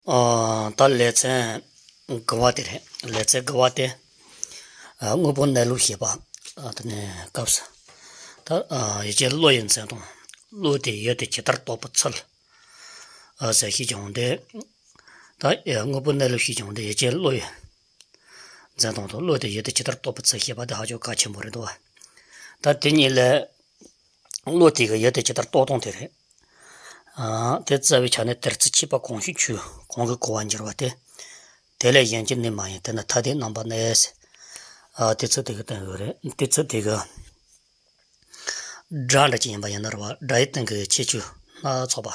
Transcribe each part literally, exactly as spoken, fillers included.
ཨ། ད་ལེ་ཚན་དགུ་པ་དེ་རེད། ལེ་ཚན་དགུ་པ་དེ། ཨ། དངོས་པོ་གནས་ལུགས་བཤད་པ། ཨ། དེ་ནས་སྐབས་སུ། ད། ཨ། ཡུལ་ཅན་བློ་ཡི་འཛིན་སྟངས། བློ་དེ་ཡུལ་དུ་ཇི་ལྟར་རྟོགས་པའི་ཚུལ། ཨ། ཟེར་ཞིག་ཀྱང་འདི། ད། ཨ། དངོས་པོ་གནས་ལུགས་ཤིག་ཀྱང་འདི་ཡུལ་ཅན་བློ་ཡི་འཛིན་སྟངས་དང་། བློ་དེ་ཡུལ་དུ་ཇི་ལྟར་རྟོགས་པའི་ཚུལ་བཤད་པ་དེ་ཧ་ཅང་གལ་ཆེན་པོ་རེད་འདུག་བ། ད་དེ་གཉིས་ལས། བློ་དེ་གི་ཡུལ་དེ་ཇི་ལྟར་རྟོགས་སྟངས་དེ་རེད། ཨ། དེ་རྩ་བའི་ཆ་ནས་དེར་ཚུད་ཆོད་པ་གང་ཞིག་ཆོས་གང་གིས་གོ་བར་འགྱུར་བ་སྟེ། དེ་ལས་གཞན་གྱིས་ནི་མ་ཡིན། དེ་ནི་ཐ་དད་རྣམ་པ་ནི། ཨ། དེ་ཚུལ་དེ་གིས་སྟོན་ཡོད་རེད། དེ་ཚུལ་དེ་གིས། སྒྲ་འདྲ་ཅིག་ཡིན་པ་ཡིན་ན་རེད་བ། སྒྲ་ཡི་སྟེང་གི་ཁྱད་ཆོས་སྣ་ཚོགས་པ།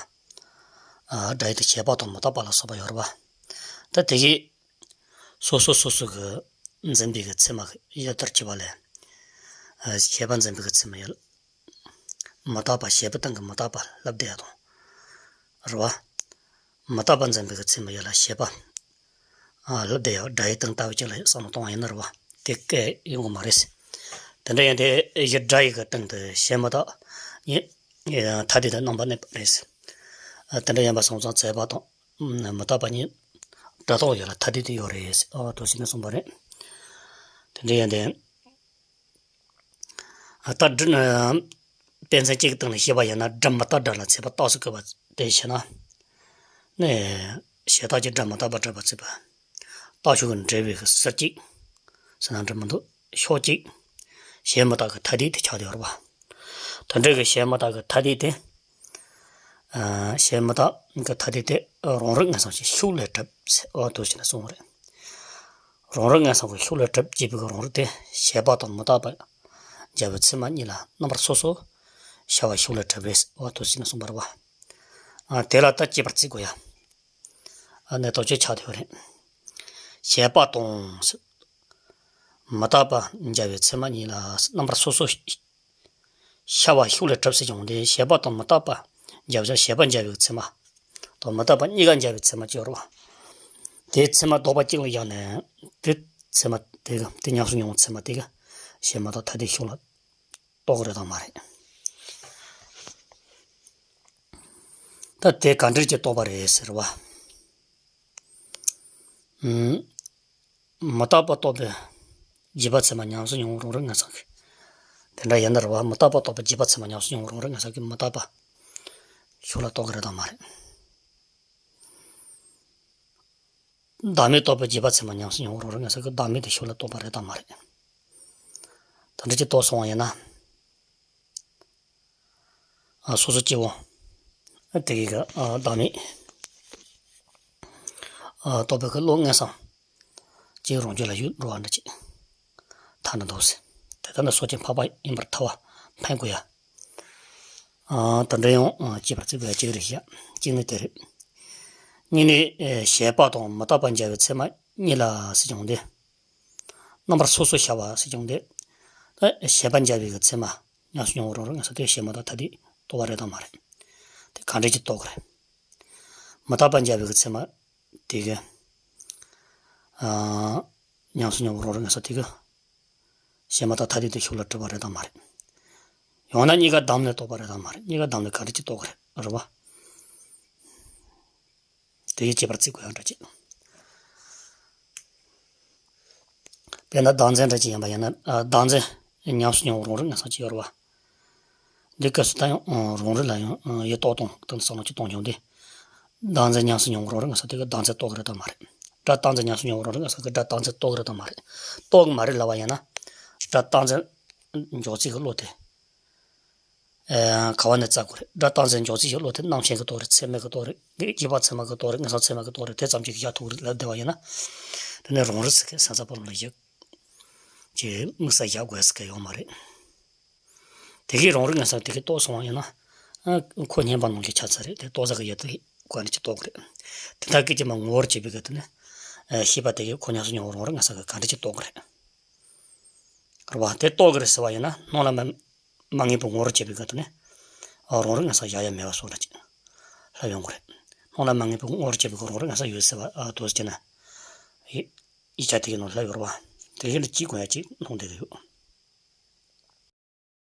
ཨ། སྒྲ་ཡི་སྟེང་བྱས་པ་དང་མི་རྟག་པ་ལ་སོགས་པ་ཡོད་རེད་བ། ད་དེ་གིས། སོ་སོ་སོ་སོ་གི་འཛིན་པའི་གི་ཚད་མ་ཡུལ་ལྟར་གྱུར་པ་ལས། ཨ། བྱས་པ་འཛིན་པའི་གི་ཚད་མ་ཡུལ། མི་རྟག་པ། བྱས་པའི་སྟེང་གི་མི་རྟག་པ་སླེབས་བསྡད་ཡ་དང་། རེད་བ། མི་རྟག་པ་འཛིན་པའི་གི་ཚད་མ་ཡུལ་ལ་བྱས་པ། ཨ། སླེབས་བསྡད་ཡ། སྒྲ་ཡི་སྟེང་ལྟ་བུ་ཅིག་ལ་བསམ་བློ་གཏོང་བ་ཡིན་ན་རེད་བ། དེ་སྐད་ཡོང་གི་མ་རེད། དེ་འདྲ་ཡིན་དུས་གཞི་སྒྲ་ཡི་གི་སྟེང་དུ་བྱས་མི་རྟག་གཉིས། ཐ་དད་དུ་རྣམ་པར་གནས་པ་རེད། ཨ། དེ་འདྲ་ཡིན་པ་སོང་ཙང་བྱས་པ་དང་། མི་རྟག་པ་གཉིས་སྒྲ་རྟོག་ཡུལ་ལ་ཐ་དད་དུ་ཡོད་རེད། ཨ། འདུག་སེ་ནས་གསུངས་པ་རེད། དེ་འདྲ་ཡིན་དུས། ཨ། ད་སྒྲ། དཔེ་མཚོན་གཅིག་གི་སྟེང་ནས་བཤད་པ་ཡིན་ན། སྒྲ་མི་རྟག་སྒྲ་ལ་ཚད་པ་རྟགས་སུ་བཀོད་པ་དེ་བྱས་ན། ནས། བྱས་རྟགས་ཀྱིས་སྒྲ་མི་རྟག་པར་སྒྲུབ་པར་བྱེད་པ། རྟགས་ཕྱོགས་ཀྱི་འབྲེལ་བའི་ཟུར་གཅིག་ཟེར་ན་འགྲིག་མི་འདུག་ཕྱོགས་གཅིག་བྱས་མི་རྟག་གི་ཐ་དད་དེ་ཆགས་བསྡད་ཡོད་རེད་བ། དེ་འདྲ་གི་བྱས་མི་རྟག་གི་ཐ་དད་དེ། ཨ། བྱས་མི་རྟག་གི་ཐ་དད་དེ་རང་རིག་ངེས་གསལ་གྱི་ཤུགས་ལས་གྲུབ་ཟེར། འོ། འདུག་སེ་ནས་གསུངས་པ་རེད། རང་རིག་ངེས་གསལ་གྱི་ཤུགས་ལས་གྲུབ་ཅེས་པའི་གི་རང་རིག་དེ་བྱས་པ་དང་མི་རྟག་པ་སྦྱར་བའི་ཚད་མ་གཉིས་ལ་རྣམ་པར་སོ་སོར་ཤར་བ་ཤུགས་ལས་གྲུབ་རེད། འོ། འདུག་སེ་ནས་གསུངས་པ་རེད་བ། ཨ། དེ་ལ་ད་གཅེས་པར་བརྩི་དགོས་ཡ། ཨ་ནི་དོགས་གཅོད་ཆགས་བསྡད་ཡོད་རེད། བྱས་པ་དང་མི་རྟག་པ་སྦྱར་བའི་ཚད་མ་གཉིས་ལ་རྣམ་པར་སོ་སོར་ཤར་བ་ཤུགས་ལས་གྲུབ་ཟེར་ཀྱང་དེ། བྱས་པ་དང་མི་རྟག་པ་སྦྱར་བྱ། བྱས་པ་སྦྱར་བའི་ཚད་མ་དང་མི་རྟག་པ་གཉིས་ཀ་སྦྱར་བའི་ཚད་མ་གཅིག་ཡོད་རེད་བ། དེའི་ཚད་མ་ལྡོག་པ་གཅིག་ལ་བཞག་ནས། དེ་ཚད་མ་དེ་གི་དེ་ཉམས་སུ་མྱོང་བའི་ཚད་མ་དེ་གི་བྱས་མི་རྟག་ཐ་དད་ཤུགས་ལ་རྟོགས་ཀྱི་རེད་དམ་མ་རེད། ད་དེ་ག་འདྲ་ཅིག་རྟོགས་པ་རེད་ཟེར་བ། ཨུམ། མི་རྟག་པ་རྟོགས་པའི་རྗེས་དཔག་ཚད་མ་ཉམས་སུ་མྱོང་བ་རང་རིག་ངེས་གསལ་གྱིས། དེ་འདྲ་ཡིན་ན་རེད་བ། མི་རྟག་པ་རྟོགས་པའི་རྗེས་དཔག་ཚད་མ་ཉམས་སུ་མྱོང་བ་རང་རིག་ངེས་གསལ་གྱིས་མི་རྟག་པ་ཤུགས་ལ་རྟོགས་ཀྱི་རེད་དམ་མ་རེད། བདག་མེད་རྟོགས་པའི་རྗེས་དཔག་ཚད་མ་ཉམས་སུ་མྱོང་བ་རང་རིག་ངེས་གསལ་གྱིས་བདག་མེད་དེ་ཤུགས་ལ་རྟོགས་པ་རེད་དམ་མ་རེད། དེ་འདྲ་ཅིག་རྟོགས་སོང་བ་ཡིན་ན། ཨ། སོ་སོ་སྐྱེ་བོ། ཨ། དེ་གི་ག་ཨ། བདག་མེད། ཨ། རྟོགས་པའི་གི་བློ་ངན་སོང་། སྐྱེ་བོ་རང་རྒྱུད་ལ་ཡོད་འགྲོ་བ་འདྲ་ཅིག་ཐ་ན་འདུག་ཟེར། དེ་ལྟར་ན་སོ་སྐྱེ་འཕགས་པ་ཡིན་པར་ཐལ་བ་འཕེན་དགོས་ཡ། ཨ། དེ་འདྲ་ཡང་། ཨ། གཅེས་པར་བརྩི་དགོས་ཡ་གཅིག་རེད་ཤག་གཅིག་ནི་དེ་རེད། གཉིས་ནི། ཨེ། བྱས་པ་དང་མི་རྟག་པ་སྦྱར་བའི་ཚད་མ་གཉིས་ལ་ཟེར་ཀྱང་དེ། རྣམ་པར་སོ་སོར་ཤར་བ་ཟེར་ཀྱང་དེ། ད་བྱས་པ་སྦྱར་བའི་གི་ཚད་མ་ཉམས་སུ་མྱོང་བ་རང་རིག་ངེས་གསལ་དེ་བྱས་མི་རྟག་ཐ་དད་རྟོགས་པ་རེད་དམ་མ་རེད། དེ་ག་འདྲ་ཅིག་རྟོགས་ཀྱི་རེད། མི་རྟག་པ་སྦྱར་བའི་གི་ཚད་མ་དེ་གི། ཨ། ཉམས་སུ་མྱོང་བ་རང་རིག་ངེས་གསལ་དེ་གི། བྱས་མི་རྟག་ཐ་དད་དེ་ཤུགས་ལ་གྲུབ་པ་རེད་དམ་མ་རེད། ཡང་ན་གཉིས་ཀ་བསྡོམས་ནས་རྟོགས་པ་རེད་དམ་མ་རེད། གཉིས་ཀ་བསྡོམས་ནས་ག་འདྲ་ཅིག་རྟོགས་ཀྱི་རེད། རེད་བ། དེ་ཡི་གཅེས་པར་བརྩི་དགོས་ཡ་འདྲ་ཅིག་དཔེར་ན་བདག་འཛིན་འདྲ་ཅིག་ཡིན་པ་ཡིན་ན། ཨ། བདག་འཛིན་ཉམས་སུ་མྱོང་བ་རང་རིག་ངེས་གསལ་ཅིག་ཡོད་རེད་བ། འདི་སྐབས་སུ་ད་ཡང་། ཨ། རང་རིག་ལ་ཡང་། ཨ། ཡིད་རྟོག་སྟངས་སྟེང་དུ་བསམ་བློ་ཅིག་གཏོང་བྱུང་སྟེ། བདག་འཛིན་ཉམས་སུ་མྱོང་བ་རང་རིག་ངེས་གསལ་དེ་གིས་བདག་འཛིན་རྟོགས་ཀྱི་རེད་དམ་མ་རེད། སྒྲ་རྟག་འཛིན་ཉམས་སུ་མྱོང་བ་རང་རིག་ངེས་གསལ་གྱིས་སྒྲ་རྟག་འཛིན་རྟོགས་ཀྱི་རེད་དམ་མ་རེད། རྟོགས་ཀྱི་མ་རེད་ལབ་པ་ཡིན་ན། སྒྲ་རྟག་འཛིན་འཇོག་བྱེད་ཀྱི་བློ་དེ། ཨེ། ག་བ་ནས་བཙལ་དགོས་རེད། སྒྲ་རྟག་འཛིན་འཇོག་བྱེད་ཀྱི་བློ་དེ་རྣམ་མཁྱེན་གྱི་རྟོགས་རེད། ཚད་མའི་གི་རྟོགས་རེད། རྗེས་དཔག་ཚད་མ་གི་རྟོགས་རེད། ངེས་གསལ་ཚད་མ་གི་རྟོགས་རེད། དེ་ཙམ་གྱིས་བཞག་ཐུབ་ཀྱི་རེད་ལབ་བསྡད་པ་ཡིན་ན། དེ་ནས་རང་རིག་ཟེར་མཁན་སེམས་ཙམ་པ་ལ་ཡོད་ཀྱི་དམིགས་བསལ་བཞག་དགོས་ཟེར་མཁན་ཡོད་མ་རེད། དེ་གིས་རང་རིག་ངེས་གསལ་དེ་གིས་རྟོགས་སོང་བ་ཡིན་ན། ཨ། ཁོ་བརྙན་པ་ནང་བཞིན་ཆགས་ཚར་རེད། དེ་རྟོགས་ས་གི་ཡུལ་དེ་ག་འདྲ་ཅིག་རྟོགས་ཀྱི་རེད། དེ་དག་གི་ཅིག་མ་ངོ་བོར་བྱེད་པའི་གི་དེ་ནི། ཨ། ཤེས་པ་དེ་གིས་ཁོ་ཉམས་སུ་མྱོང་བ་རང་རིག་ངེས་གསལ་གྱིས་ག་འདྲ་ཅིག་རྟོགས་ཀྱི་རེད། རེད་བ། དེ་རྟོགས་ཀྱི་རེད་ཟེར་བ་ཡིན་ན། སྣང་ལ་མ་མ་ངེས་པའི་ངོ་བོར་བྱེད་པའི་སྐབས་དུ་ནི། ཨ། རང་རིག་ངེས་གསལ་བཞག་ཡ་མེད་པ་སོགས་འདྲ་ཅིག་ལྷག་ཡོང་གི་རེད། སྣང་ལ་མ་ངེས་པའི་ངོ་བོར་བྱེད་པའི་རང་རིག་ངེས་གསལ་ཡོད་ཟེར་བ། ཨ། དེ་བྱས་ན། ཡིག་ཡིག་ཆ་དེ་གི་ནང་ལྷག་ཡོད་རེད་བ། དེ་བཞིན་དུ་གཅིག་དགོས་ཡ་གཅིག་སྣང་བསྡད་ཀྱི་ཡོད།